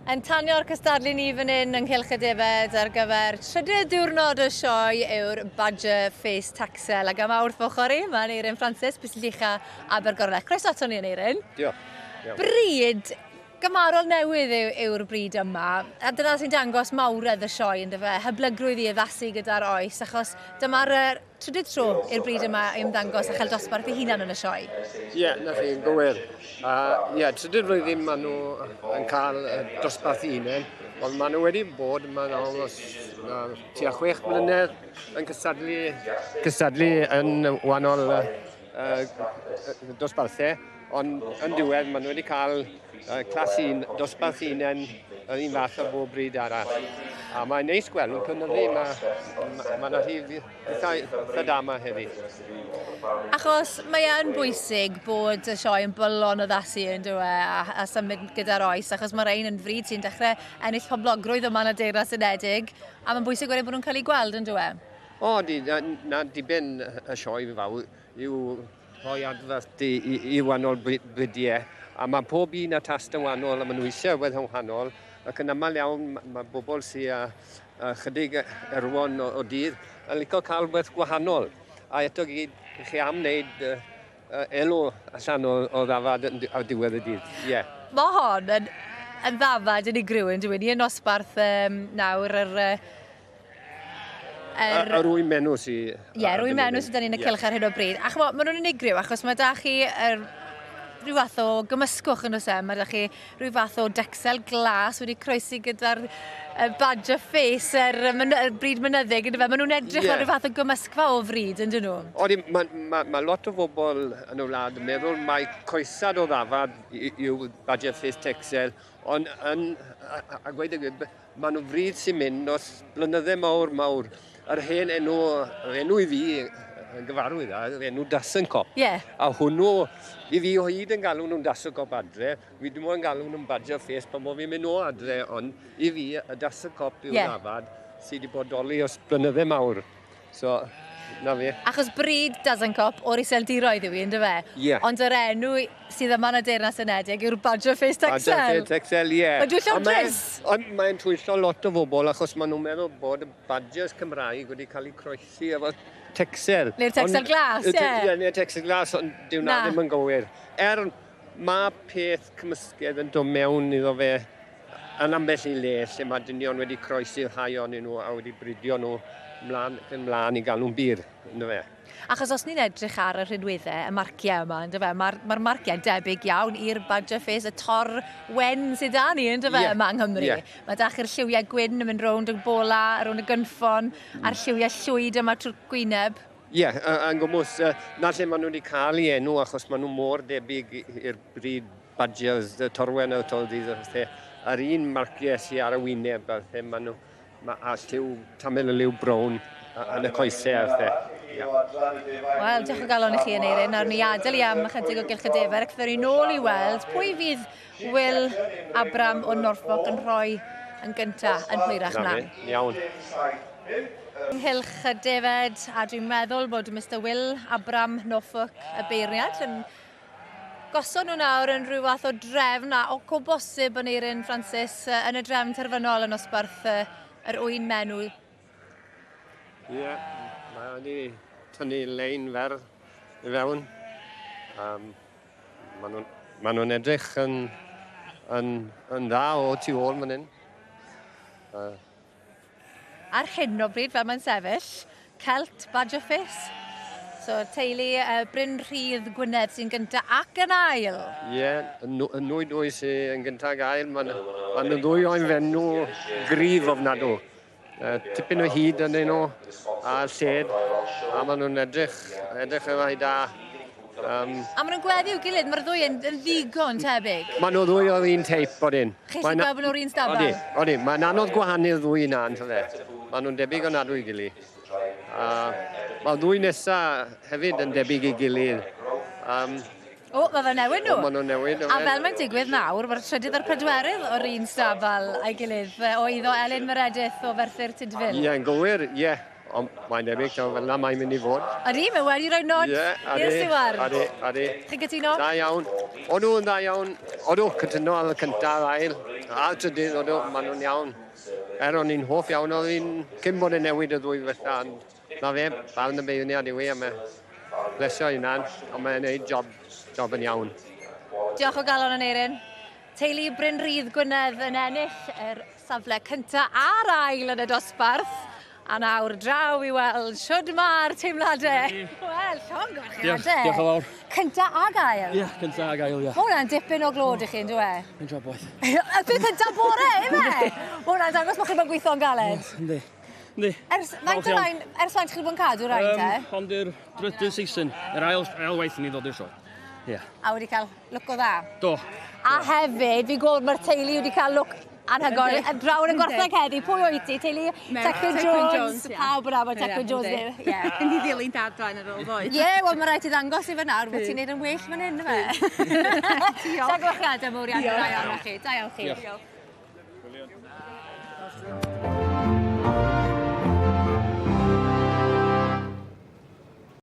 Yn tanio'r cystadlu ni fan hyn yng Nghylch y Defaid ar gyfer trydydd diwrnod y sioe yw'r Badger Face Texel. Ac yma wrth fy ochr i, mae Aneurin Francis, Pistyll Ucha Abergorlech. Croeso ato ni, Aneurin. Diolch. Iawn. Bryd gymarol newydd yw, yw'r bryd yma, a dyna sy'n dangos mawredd y sioe, yndyfe, hyblygrwydd i addasu gyda'r oes, achos dyma'r trydydd tro i'r bryd yma i ymddangos a chael dosbarth ei hunan yn y sioe. Ie, yeah, na chi'n gywir. Ie, yeah, trydydd flwyddyn maen nhw yn cael dosbarth eu hunain, ond maen nhw wedi bod yma nawr os tua 6 mlynedd yn cystadlu yn wahanol dosbarthau, ond yn diwedd maen nhw wedi cael clas un, dosbarth unen yr un fath o bob bryd arall. A mae'n neis gweld nhw'n cynyddu, mae ma, ma rhif eitha da yma heddi. Achos mae yn bwysig bod y sioe yn bylon addasu yn dyw e, a symud gyda'r oes, achos mae rhain yn fryd sy'n dechrau ennill poblogrwydd yma yn y Deyrnas Unedig, a mae'n bwysig wedyn bod nhw'n cael eu gweld yn dyw e. O, di, na diben y sioe fawr yw rhoi adfert i wahanol brydiau, a mae pob un â tast yn wahanol, a maen nhw eisiau rhywbeth yn wahanol, ac yn aml iawn mae bobl sydd â chydig erwon o dydd yn licio cael rhywbeth gwahanol. A eto gyd, chi am wneud elw allan o ddafad ar diwedd y dydd. Yeah. Mae hon yn ddafad unigryw yn dwi. Ni yn nosbarth nawr yr Yr wy menw sy... Ie, yr wy menw sydd 'da ni yn y cylch ar hyn o bryd. A ch'mo', ma' nhw'n unigryw achos mae 'da chi rhyw fath o gymysgwch yn oes e? Mae 'da chi rhyw fath o decsel glas wedi croesi gyda'r badger face yr bryd mynyddig, yndyfe? Maen nhw'n edrych fel rhyw fath o gymysgfa o fryd, yn dyn nhw? Odi, mae ma, ma lot o bobl yn y wlad yn meddwl mai coesad o ddafad yw badger face texel, ond yn, a gweud y gwir, Maen nhw'n fryd sy'n mynd os blynydde mawr, mawr. Yr hen enw, yr enw i fi yn gyfarwydd â, yr enw Dasenkop. Yeah. A hwnnw, i fi o hyd yn galw nhw'n Dasenkop adre. Fi dim ond yn galw nhw'n Badger Face pan bo fi'n mynd o adre, ond i fi, y Dasenkop yw'r yeah. ddafad sydd wedi bodoli os blynydde mawr. So, na fi. Achos bryd Dazenkop o'r Iseldiroedd yw hi, yndyfe? Ie. Yeah. Ond yr enw sydd yma yn y Deyrnas Unedig yw'r Badger Face Texel. Badger Face Texel, ie. Yeah. Mae'n twyllo dris. Ond mae'n twyllo lot o bobl achos maen nhw'n meddwl bod y Badgers Cymraeg wedi cael eu croesi efo Texel. Neu'r Texel Glas, ie. Ie, neu'r Texel Glas, ond dyw na ddim yn gywir. Er mae peth cymysgedd yn dod mewn iddo fe yn ambell i le lle mae dynion wedi croesi rhai ohonyn nhw a wedi bridio nhw mlaen ac yn mlaen i gael nhw'n bur, ynddo fe. Achos os ni'n edrych ar y rhinweddau, y marciau yma, ynddo fe, mae'r ma marciau'n debyg iawn i'r Badger Face, y tor wen sydd da ni, ynddo fe, yeah. yma yng Nghymru. Yeah. Mae da chi'r lliwiau gwyn yn mynd rownd y bola, rownd y gynffon, a'r lliwiau llwyd yma trwy'r gwyneb. Ie, yeah, yn gwmws, na lle maen nhw wedi cael ei enw achos maen nhw mor debyg i'r bryd Badgers, y Torwen a'r Tordis a pethau. Yr un marciau sydd ar y wyneb a pethau, maen nhw, ma, a lliw tamel y liw brown yn y coesau a pethau. Yeah. Wel, diolch o galon i chi yn Eirin. Nawr ni adael i am ychydig o gylch y defer ac ddown ni nôl i weld pwy fydd Will Abram o Norfolk yn rhoi yn gyntaf yn hwyrach mlaen. Iawn. Ynghylch y defed, a dwi'n meddwl bod Mr Will Abram Norfolk y beirniad yn gosod nhw nawr yn rhyw fath o drefn a o o bosib yn Eirin Francis yn y drefn terfynol yn osbarth yr ŵyn menw. Ie, yeah, mae wedi tynnu lein fer i fewn. Maen nhw'n ma nhw edrych yn dda o tu ôl fan hyn. Ar hyn o bryd, fel mae'n sefyll, Celt Badger Face. So, teulu Bryn Rhydd Gwynedd sy'n gyntaf ac yn ail. Ie, yeah, y nwy dwy sy'n yn gyntaf ac ail. Mae'n ma nhw ddwy o'n fenw gryf ofnadw. Tipyn o hyd yn nhw a lled, a maen nhw'n edrych yn rhai da. A maen nhw'n gweddu i'w gilydd, mae'r ddwy yn ddigon tebyg. Maen nhw ddwy o'r un teip bod un. Chi sy'n gweld bod nhw'r un stabal? Odi, odi. Mae'n anodd gwahanu'r ddwy na, yn fe. Maen nhw'n debyg ofnadwy i gilydd. A mae'r ddwy nesaf hefyd yn debyg i gilydd. O, mae fe'n newid nhw. O, maen nhw'n newid. A fel mae'n digwydd nawr, mae'r trydydd a'r pedwerydd o'r un stabal a'i gilydd o eiddo Elin Meredith o Ferthyr Tudful. Ie, yn gywir, ie. Ond mae'n debyg, taw fel 'na mae'n mynd i fod. Ydy, mae wedi rhoi nod i'r stiward. Odi, odi. Chi'n cytuno? Da iawn. Odw, yn dda iawn. Odw, cytuno ar y cyntaf a'r ail. A trydydd, odw, maen nhw'n iawn. Er o'n i'n hoff iawn oedd un cyn bod yn newid y ddwy fatha, ond na fe, barn y beirniad yw i, a mae blesio hunan, ond mae'n neud job, job yn iawn. Diolch o galon Aneirin. Teulu Bryn Rhydd Gwynedd yn ennill yr safle cynta a'r ail yn y dosbarth. A nawr draw i weld shwd ma'r teimladau. Wel, llongyfarchiadau. Diolch, diolch yn fawr. Cynta ag ail. Ie, cynta ag ail, ie. Ma' hwnna'n dipyn o glod i chi, on'd yw e? Mae'n job waith. Y peth cynta bore, ife? Ma' hwnna'n dangos bo' chi 'di bod yn gweithio'n galed. Yndi. Yndi. Ers faint o rain, ers faint chi 'di bod yn cadw rain te? Um, hon di'r drydydd season. Yr ail, ail waith i ni ddod i'r sioe. Ie. Yeah. A wedi cael lwc o dda. Do. A hefyd, fi'n gweld mae'r teulu wedi cael lwc anhygoel. Draw yn y gwartheg heddi, pwy wyt ti? Teulu Tecwyn Jones, Jones pawb yn nabod Tecwyn Jones. Ie. Yn di ddilyn dad draen ar ôl ddoe. Ie, wel mae rhaid ti ddangos i fe nawr bod ti'n neud yn well fan hyn, yfe? Diolch. Llongyfarchiadau mowr iawn, da iawn chi. Da iawn chi. Diolch. Brilliant.